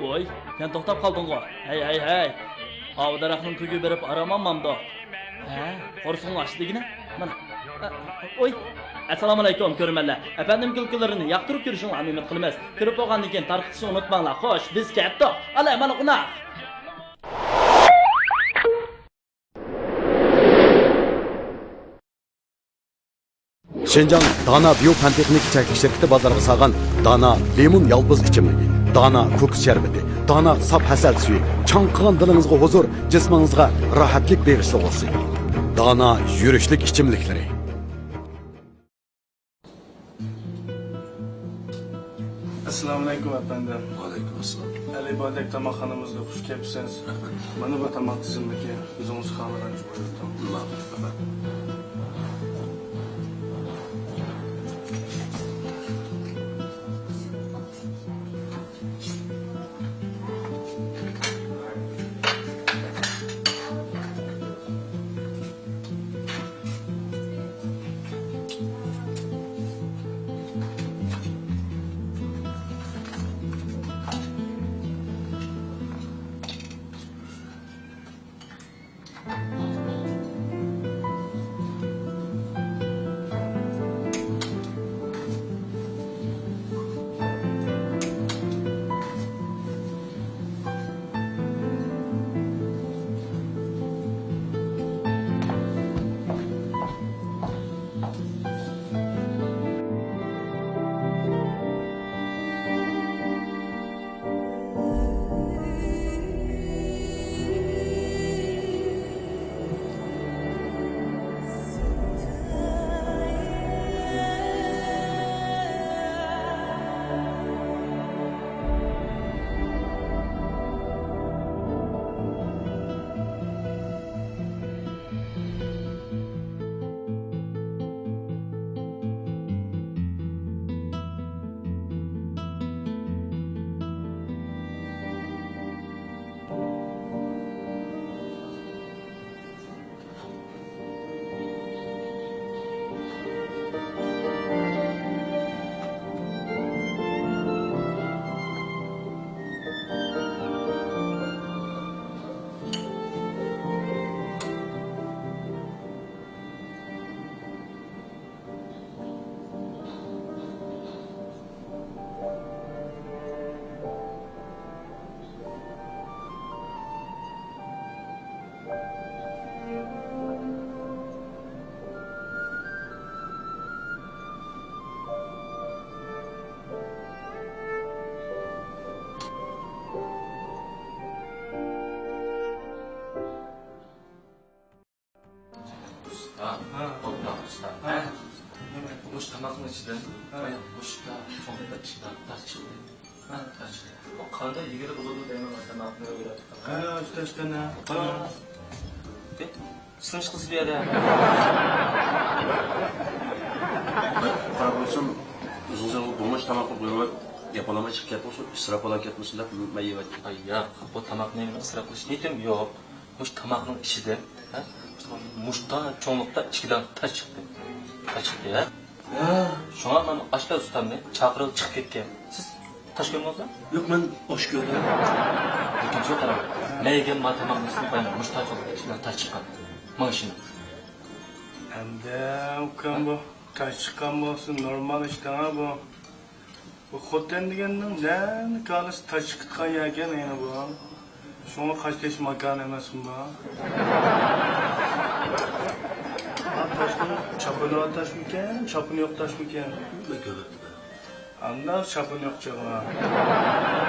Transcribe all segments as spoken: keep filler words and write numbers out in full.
ۋوي، يەنە توختاپ قالدىڭغۇ؟ ھەي، ھەي، ھەي! ئاۋۇ دەرەخنىڭ تۈگىگە بېرىپ ئارام ئالمامدۇ؟ ھە؟ قورسىقىڭ ئاچتى دېگىنە؟ مانا. ئوي! ئەسسالامۇئەلەيكۇم، كۆرۈرمەنلەر. ئەپەندىم كۈلكىلىرىنى ياقتۇرۇپ كۆرۈشۈڭلارنى ئۈمىد قىلىمىز. كۆرۈپ بولغاندىن كېيىن تارقىتىشنى ئۇنتۇماڭلار. خوش، بىز كەتتۇق. ئالە، مانا قوناق! شىنجاڭ دانا بىيو پەن تېخنىكا چەكلىك شىركىتى بازارغا سالغان دانا لىمون يالپۇز ئىچىملىكى، دانا كوكۇس شەربىتى، دانا ساپ ھەسەل سۈيى چاڭقىغان دىلىڭىزغا ھۇزۇر، جىسمىڭىزغا راھەتلىك بېغىشلىغۇسى. دانا يۈرۈشلۈك ئىچىملىكلىرى. ئەسسالامۇئەلەيكۇم ئەپەندىم. ۋەئەلەيكۇم ئەسسالام. ئەلى بادەك تاماقخانىمىزغا خۇش كەپسىز. رەھمەت. مانا بۇ تاماق تىزىملىكى، ئۆزىڭىز خالىغانچە بۇيرۇتۇڭ. ماقۇل، رەھمەت. ئۇستا، ھە. ئوبدان ئۇستا. ھە. مۇشۇ تاماقنىڭ ئىچىدىن ھە. مۇشتا چوڭلۇقتا ئىچىدىن تاش چىقتى. ھە. تاش چىقتى. بۇ قانداق يېگىلى بولىدۇ دەيمەن، تاماقنى ئۆگىنىپ. قېنى، ئۇستا، قېنى. قېنى. سىنىش قىلسا بۇ يەردە. قاراپ قويسام، ئۆزىڭىز بۇ مۇشۇ تاماقنى بۇيرۇپ، ياپالماي چىقىپ كەتمىسۇن، ئىسراپ بولا كەتمىسۇن دەپ مەن يەۋەتتىم. ئاي ياق، بۇ تاماقنى مەن ئىسراپ قىلىش نىيىتىم يوق. مۇشۇ تاماقنىڭ ئىچىدىن، ھە، مۇشتا چوڭلۇقتا ئىككى دانە تاش چىقتى. تاش چىقتى، ھە؟ ھە. شۇڭا مەن ئاشپەز ئۇستامنى چاقىرىپ چىقىپ كەتكەن. سىز تاش كۆردىڭىزمۇ؟ يوق، مەن ئاش كۆردۈم. لېكىن شۇ قاراڭ. مەن يېگەن ما تاماقنىڭ ئىچىدىن بايام مۇشتا چوڭلۇقتا ئىككى دانە تاش چىققان. ماڭا ئىشىنىڭ. ئەمدى ئۇكام بۇ تاش چىققان بولسا نورمال ئىش دەڭا بۇ. بۇ خوتەن دېگەننىڭ نەنى كالىسى تاش چىقىدىغان يەركەن يەنە بۇ. شۇڭا قاشتېشى ماكان ئەمەسمۇ بۇ؟ ھا، تاشنىڭ چاپىنى بار تاشمىكەن، چاپىنى يوق تاشمىكەن؟ مەن كۆرۈپتىمەن. ئانداق چاپىنى يوق چېغىڭا.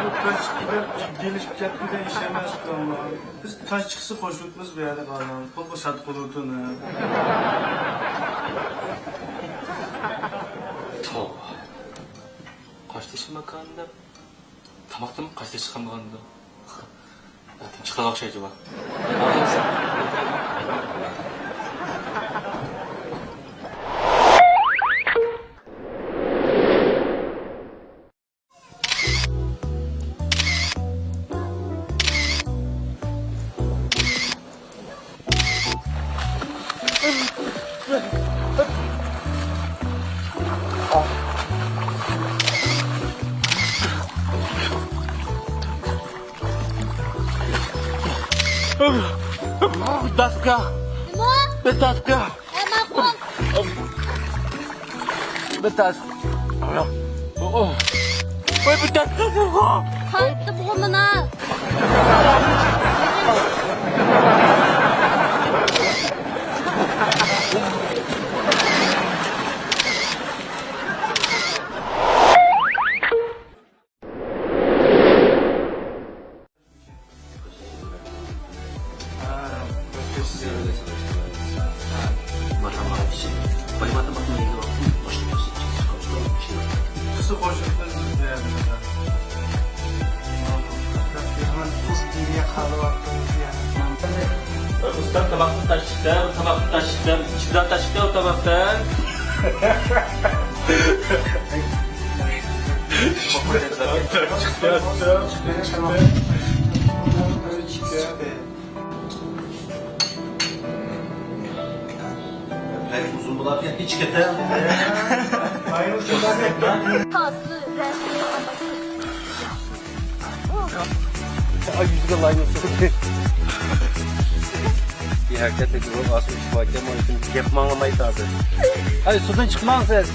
بۇ تاش چىقتى دەپ جىددىيلىشىپ كەتكۈدەك ئىش ئەمەسكەن بۇ. بىز تاش چىقسا خوش بولىمىز بۇ يەردە قالغان. قول قول ساتقۇلۇتۇن. توۋا. قاشتېشى ماكان دەپ تاماقتىمۇ قاشتېشى قالمىغاندۇ؟ ئەتىم چىقىدىغان ئوخشايدۇ بۇ. Пятачка. Нема? Пятачка. ئە، ماقۇل. Пятачка. Ой, пятачка. قايتتىمغۇ مانا. ئۇستا، تاماقنى تاشلىسا، تاماقنى تاشلىسا، ئىچىدە تاشلىسا، تاماقتىن. ئۇزۇن بولاتتى، ھېچ كېتەلمىدى. تاسى، رەسىم، ئاي، يۈزىگە لاينېر سۈردى. بىھەرىكەتلىك بۇ ئاسىي ئىشۋاكەن، مانا شۇنداق گەپمۇ ئاڭلىمايتتى ھازىر. ئاي، سۇدىن چىقماڭ سىز.